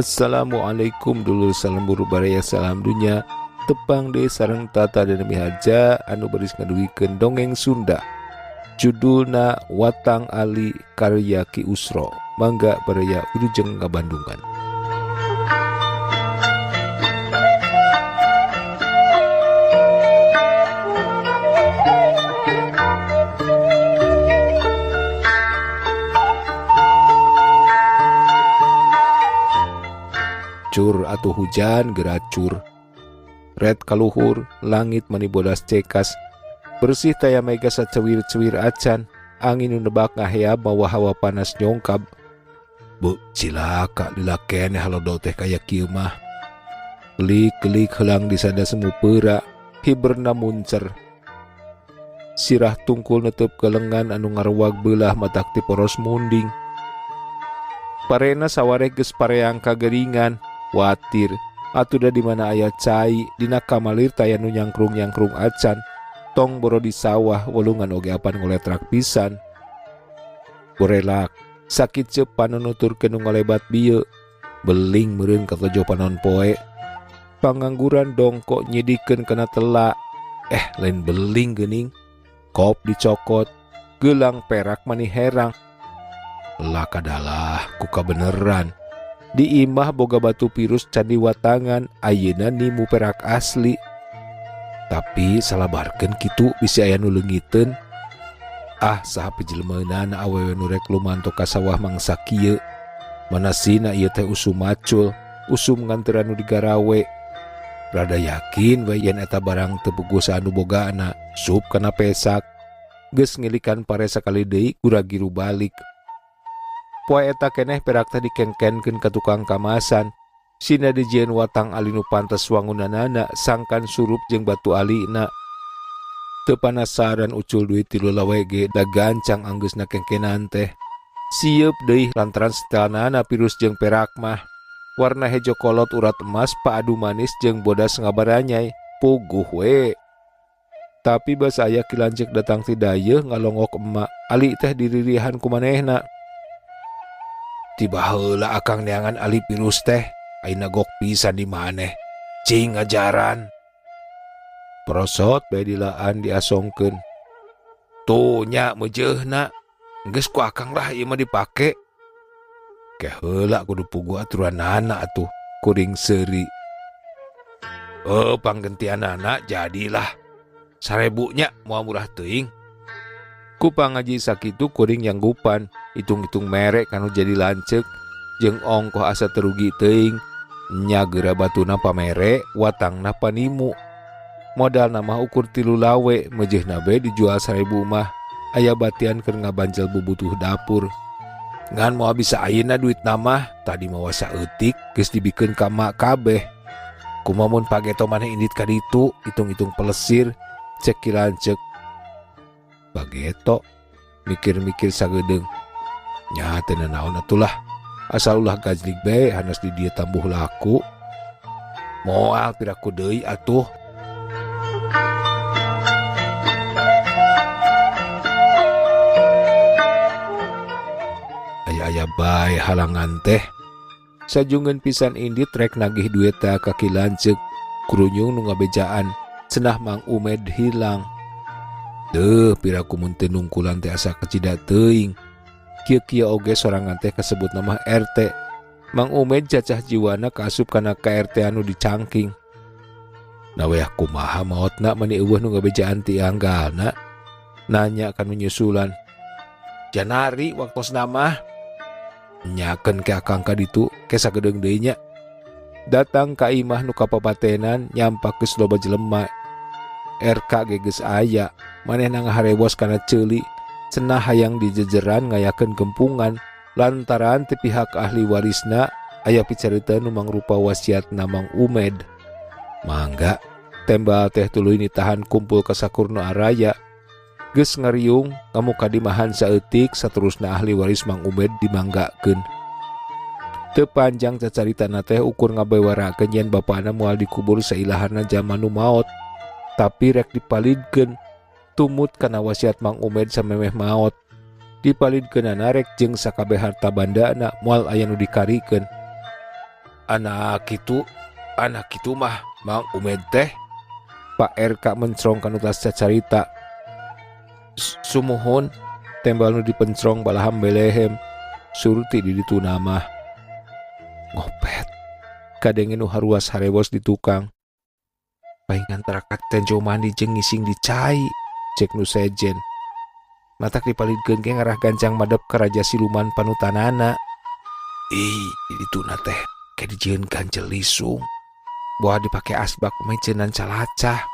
Assalamualaikum dulur, salam buru baraya, salam dunya. Tepang deui sareng Tata dan Mihaja anu baris ngadugikeun dongeng Sunda. Judulna Watang Ali karya Ki Usro. Mangga baraya wilujeng ngabandungan. Cur atau hujan geracur. Red kaluhur, langit mani bodas cekas. Bersih taya mega sacewir-cewir acan. Angin nu nebak ngaheab mawa hawa panas nyongkab. Bu, cilaka lila keneh halodo teh kaya kieu mah. Kelik-kelik heulang disada semu peura, hiberna muncer. Sirah tungkul netep ke lengan anu ngaruag beulah matak ti poros munding. Parena sawareh geus pareang kageringan, watir. Atuh da di mana aya cai, dina kamalir taya nu nyangkrung-nyangkrung acan. Tong boro di sawah, walungan oge apan ngoletrak pisan. Borelak, sakit cep panunuturkeun nu ngalebat bieu. Beling meureun katojo panon poe. Pangangguran dongkok nyidikeun kana tela. Lain beling geuning. Kop dicokot, gelang perak mani herang. Lakadalah ku kabeneran. Di imah boga batu pirus candi watangan, ayeuna nimu perak asli. Tapi salabarkeun kitu bisi aya nu leungiteun. Ah, saha pijelemeunana awewe nu rek lumanto ka sawah mangsa kieu. Manasina ieu teh usum macul, usum nganteran nu digarawe. Rada yakin we yen eta barang teu puguh saanu bogaana, sup kana pesak. Geus ngilikan pare sakali deui gura-giru balik. Poe eta keneh perak teh dikengkenkeun ka tukang kamasan. Sina dijieun watang ali nu pantes wangunanana sangkan surup jeung batu alina. Teu panasaran ucul duit 3 lawe ge da gancang anggeusna kengkenan teh. Sieup deui lantaran setelanana pirus jeung perak mah. Warna hejo kolot urat emas paadu manis jeung bodas ngabaranyai. Puguh we. Tapi basa aya Ki Lanceuk datang ti dayeuh ngalongok emak. Ali teh diririhan ku manehna. Tiba heula akang neangan ali pirus teh, ayeuna gok pisan di maneh. Cing ngajaran. Prosot bae dilaan diasongkeun. Tuh nya meujeuhna. Geus ku akang lah ieu mah dipake. Ke heula kudu puguh aturanana atuh, kuring seuri. Oh, panggentianana jadilah. 1000 nya moal murah teuing. Ku pangaji sakitu kuring nyanggupan, hitung-hitung merek kanu jadi lanceuk, jeung ongkoh asa terugi teuing. Nya geura batuna pamere, watangna panimu. Modalna mah ukur 3 lawe, meujeuhna be dijual 1000 mah. Aya batian keur ngabanjel bubutuh dapur. Ngan moal bisa ayeuna duit mah, tadi mah wasa eutik geus dibikeun ka mak kabeh. Kumaha mun pageto maneh indit ka ditu, hitung-hitung pelesir, cek Ki Lanceuk. Pageto mikir-mikir sagedeung. Nya teu nanaon atulah. Asal ulah gajlig bae hanas di dieu tambuh laku. Moal piraku deui atuh. Aya-aya bae halangan teh. Sajungeun pisan indit rek nagih duit teh ka Ki Lanceuk. Kurunyung nu ngabejaan, cenah Mang Umed hilang. Deuh, piraku mun teu nungkulan teh asa kecida teuing. Kieu-kieu oge sorangan teh kasebut nama RT. Mang Umed cacah jiwana kaasup kana KRT anu dicangking. Naweh kumaha maotna mani eueuh nu ngabejaan ti anggalna? Nanya kanu nyusulan. Janari waktosna mah. Nyakeun ke akang ka ditu ke sagedeung deui nya. Datang ka imah nu kapapatenan nyampak geus loba jelema. RK ge geus aya, manehna ngaharewos kana ceuli, cenah hayang dijejeran ngayakeun gempungan lantaran ti pihak ahli warisna aya picarita nu mangrupa wasiatna Mang Umed. Mangga tembal teh tuluy nitahan kumpul ka sakurna araya. Geus ngariung ngamuka dimahan saeutik saterusna ahli waris Mang Umed dimanggakeun. Teu panjang cacaritana teh ukur ngabewarakeun yen bapana moal dikubur sailahana jaman nu maot. Tapi rek dipalidkeun tumut kana wasiat Mang Umed samemeh maot. Dipalidkeunana rek jeung sakabeh harta bandana moal aya nu dikarikeun. Anak kitu, anak kitu mah Mang Umed teh. Pak RK mencrong kanu tas cacarita. Sumuhun tembal nu dipencrong balaham belehem. Surti di ditu mah. Ngopet. Kadenge nu haruas harewos di tukang. Paingan tarakat tenjo mandi jeung ngising di cai, cek nu sejen. Matak dipalidkeun ge ngarah gancang madep ka raja siluman panutanana. Ih, di dituna teh ke dijieun ganjel lisung. Boa dipake asbak meceunan calacah.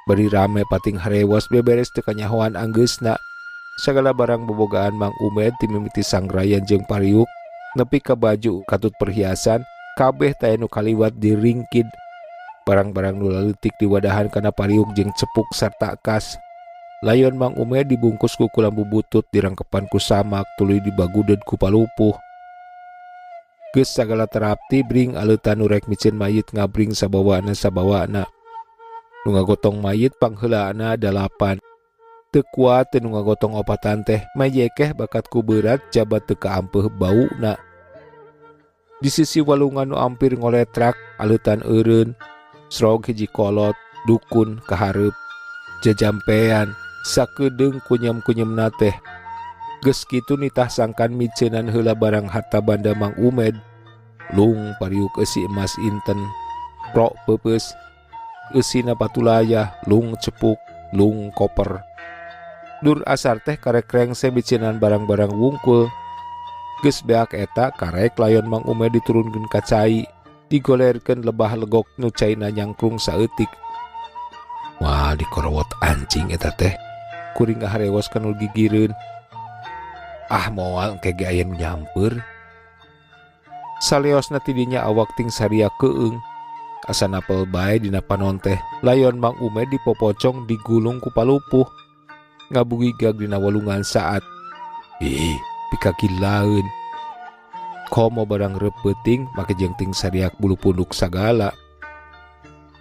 Bari rame pating harewos beberes teu kanyahoan anggeusna. Sagala barang bobogaan Mang Umed ti mimiti sangrayan jeung pariuk nepi ka baju katut perhiasan kabeh taya nu kaliwat diringkid. Barang-barang nu laleutik diwadahan kana pariuk jeung cepuk sarta kas. Layon Mang Umed dibungkus ku kulambu butut dirangkepan ku samak tuluy dibaguded ku palupuh. Geus sagala terapti bring aleutan nu rek miceun mayit ngabring sabawana-sabawana. Nu ngagotong mayit pangheulaan 8. Teu kuat teh nu ngagotong opatan teh mayekeh bakat ku beurat jabat teu kaampeuh bauna. Di sisi walungan nu ampir ngoletrak aleutan eureun, srog hiji kolot, dukun kahareup, jajampean, sakedeung kunyem-kunyemna teh. Geus kitu nitah sangkan miceunan heula barang harta banda Mang Umed. Lung pariuk eusi emas inten, prok peupeus, eusina patulayah, lung cepuk, lung koper. Dur asar teh karek rengse miceunan barang-barang wungkul. Geus beak eta karek layon Mang Umed diturunkeun ka cai, digolerkeun lebah legok nu caina nyangkrung saeutik. Wah, dikorowot anjing eta teh. Kuring ngaharewos ka nu gigireun. Ah, moal engke ge aya nu nyamper. Saleosna ti dinya awak ting saria keung. Asa napel bae dina panon teh. Layon Mang Umed dipopocong digulung ku palupuh. Ngabugigag dina walungan saat. Ih, pikagilaeun. Komo barang reup peuting make jeung ting sariak bulu punduk sagala.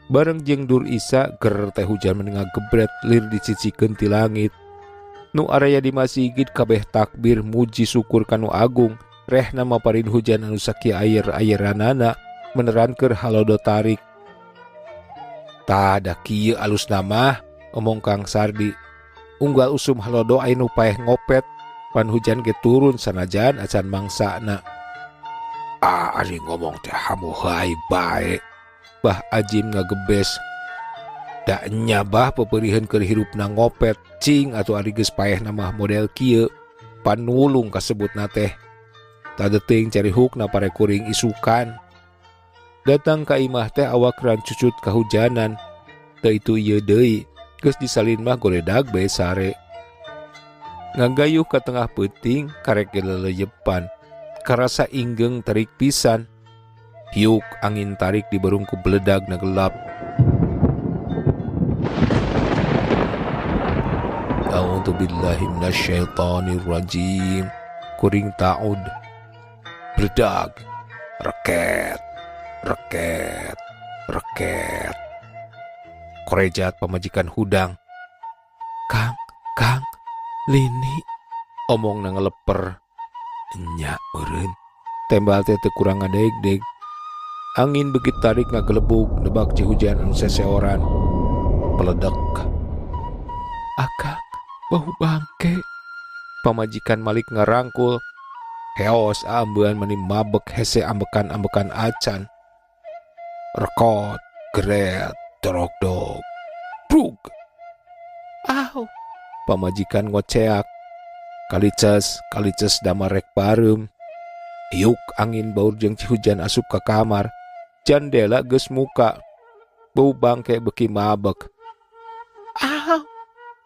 Bareng jeung dur isa ger teh hujan meni ngagebret lir dicicikeun ti langit. Nu araya di masigit kabeh takbir muji syukur kanu agung. Rehna maparin hujan anu sakieu ayer-ayeranana meneran keur halodo tarik. Tah da kieu alusna mah omong Kang Sardi. Unggal usum halodo aya nu paeh ngopet pan hujan ge turun sanajan acan mangsana. Ah, ari ngomong teh hamuhai bae. Bah Ajim ngagebes. Da nya bah peperiheun keur hirupna ngopet cing atuh ari geus paehna mah model kieu panulung kasebutna teh. Tadeuting cari hukna pare kuring isukan. Datang ka imah teh awak rancucut kahujanan. Teu itu ieu deui, geus disalin mah goledag bae sare. Ngagayuh ka tengah peuting karek ge leleyepan. Karasa inggeung terik pisan. Hiuk angin tarik diberung ku beledag na gelap. A'udzu billahi minasyaitonir rajim. Kuring ta'ud. Beledag. Reket. Reket. Reket. Korejat pamajikan hudang. Kang, Kang, lini. Omong na ngeleper. Nya meureun. Tembal teh teu kurang ngadeg-deg. Angin begitu tarik ngagelebug nebak cihujan anu seseoran. Peledek. Akang, bau bangke. Pamajikan Malik ngarangkul. Heos ambean meni mabek hese ambekan-ambekan acan. Rekot, geret, dorok-dog. Brug. Au. Pamajikan ngoceak. Kalices, kalices damarek pareum. Hiuk angin baur jeung cihujan asup ka kamar. Jandela geus muka. Bau bangke beki mabek. Au.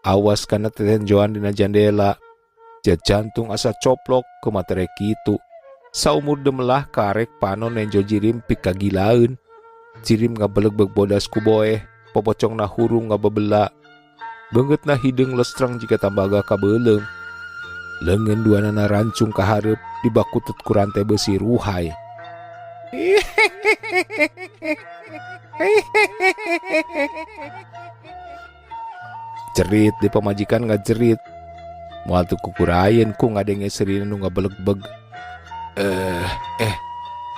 Awas kana tetenjoan dina jandela. Jantung asa coplok ke materi kitu. Saumur demelah karek panon nenjo jirim pikagilaeun. Jirim ngabelegbeg bodas ku boeh, popocongna hurung ngabebela. Beungeutna hideung lestreng jiga tambaga kabeuleum. Leungeun duanana rancung ka hareup dibakutut ku rantai besi ruhai. Jerit di pamajikan ngajerit. Moal teu kukurayeun ku ngadenge serina nu ngabelegbeg.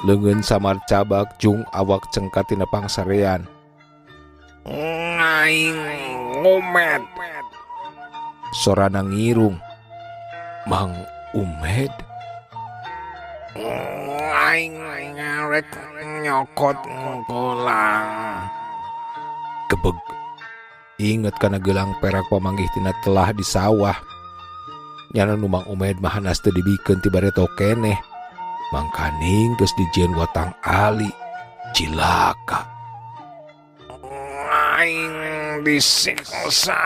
Leungeun samar cabak jung awak cengkat tina pangsarean. Aing Umed. Sorana ngirung. Mang Umed. Aing rek nyokot pulang. Gebeg. Inget kana gelang perak pamanggih tina telah di sawah. Nyana nu Mang Umed mah hanas teu dibikeun ti bareto keneh. Mangkaning geus dijieun watang ali. Cilaka. Aing disiksa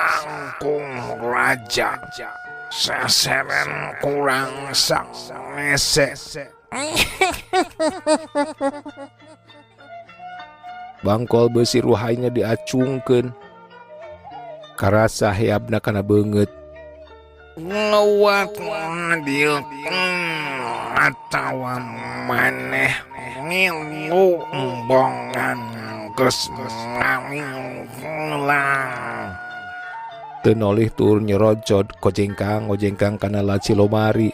ku raja. Saseren kurang saklese. Bangkol beusi ruhainya diacungkeun. Karasa heabna kana beungeut. Ngewat ngadil atawa maneh ngilu embongan geus ngawilang. Teu nolih tur nyerocot kojengkang ngojengkang kana laci lomari.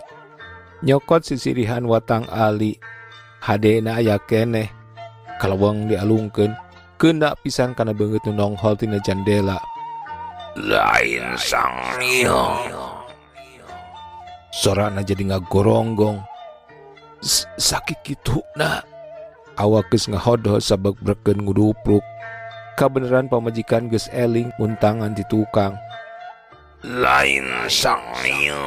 Nyokot sisirihan watang ali. Hadena aya keneh. Kalawang dialungkeun, keuna pisan kana beungeut nu nonghol tina jandela. Lain sang ieu. Sorana jadi ngagoronggong. Sakit kituna. Awak geus ngahodho sabab brekeun ngudupruk. Kabeneran pamajikan geus eling muntangan di tukang. Lain sang ieu.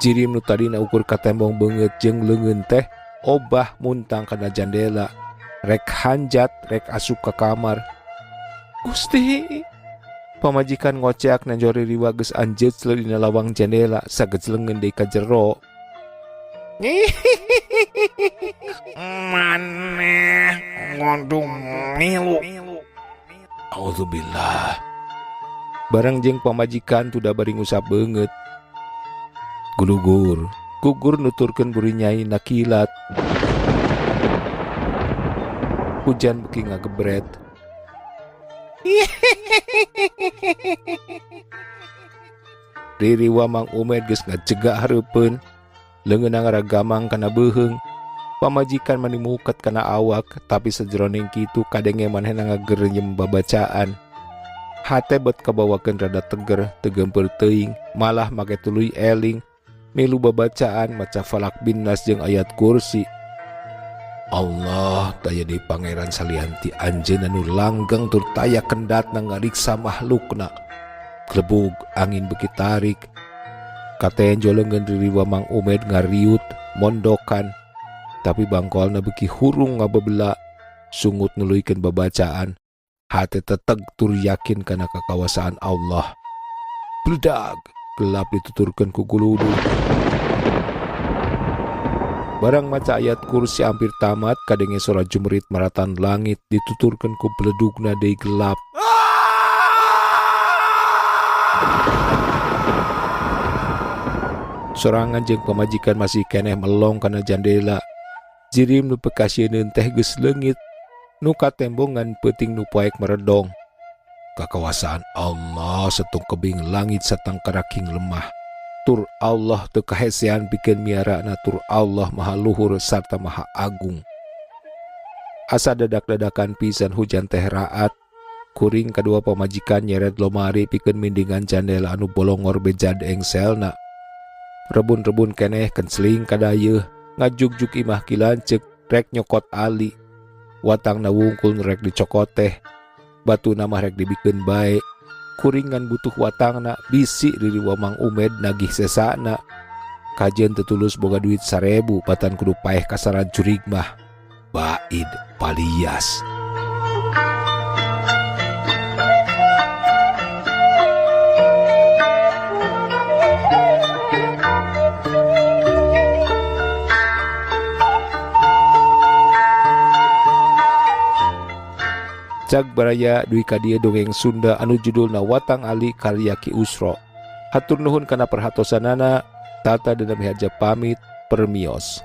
Jirim nu tadina ukur katembong beungeut jeung leungeun teh obah muntang kana jandela. Rek hanjat, rek asup ka kamar. Gusti, pamajikan ngoceak nenjo ririwa geus anjeut dina lawang jendela sagejlengeun deui ka jero. Maneh kudu milu. Auzubillah. Bareng jeung pamajikan tuda bari ngusap beungeut. Gulugur, gugur nuturkeun buri nyai na kilat. Hujan beuki ngagebret. Ririwa Mang Umed geus ngajegak hareupeun. Leungeunna ngaragamang kana beuheung. Pamajikan mani muket kana awak, tapi sajeroning kitu kadenge manehna ngagerenyem babacaan. Hate bet kabawakeun rada teger, teu geumpeur teuing, malah make tuluy eling, milu babacaan maca Falak Binnas jeung ayat kursi. Allah taya deui pangeran salian ti anjeunna nu langgeng tur taya kendatna ngariksa makhlukna. Klebug angin beuki tarik. Katenjo leungeun ririwa Mang Umed ngariut mondokan, tapi bangkolna beuki hurung ngabebela, sungut nuluykeun babacaan. Hate teteg tur yakin kana kakawasaan Allah. Bledag gelap dituturkeun ku guludu. Barang maca ayat kursi hampir tamat, kadenge sora jumerit maratan langit dituturkeun ku beledugna deui gelap. Sorangan jeung pamajikan masih keneh melong kana jandela. Jirim nu pekasieun teh geus leungit. Nu katembongan peuting nu poek meredong. Kakawasaan Allah setung kebing langit satangkaraking lemah. Tur Allah teu kahesean pikeun miarana, tur Allah maha luhur sarta maha agung. Asa dadak-dadakan pisan hujan teh raat. Kuring kadua pamajikan nyeret lomari pikeun mindingan jandela anu bolongor bejad engselna. Rebun-rebun keneh kenceling kadayeuh, ngajugjug imah Ki Lanceuk rek nyokot ali. Watangna wungkul rek dicokot teh. Batuna mah rek dibikeun bae. Kuringan butuh watangna, bisi ririwa Mang Umed nagih sesana. Kajeun teu tulus boga duit 1000, batan kudu paeh kasaran jurig mah. Baid palias. Cag baraya dugi ka dieu dongeng Sunda anu judulna Watang Ali karya Ki Usro. Hatur nuhun kana perhatosanana. Tata Dena Miharja pamit, permios.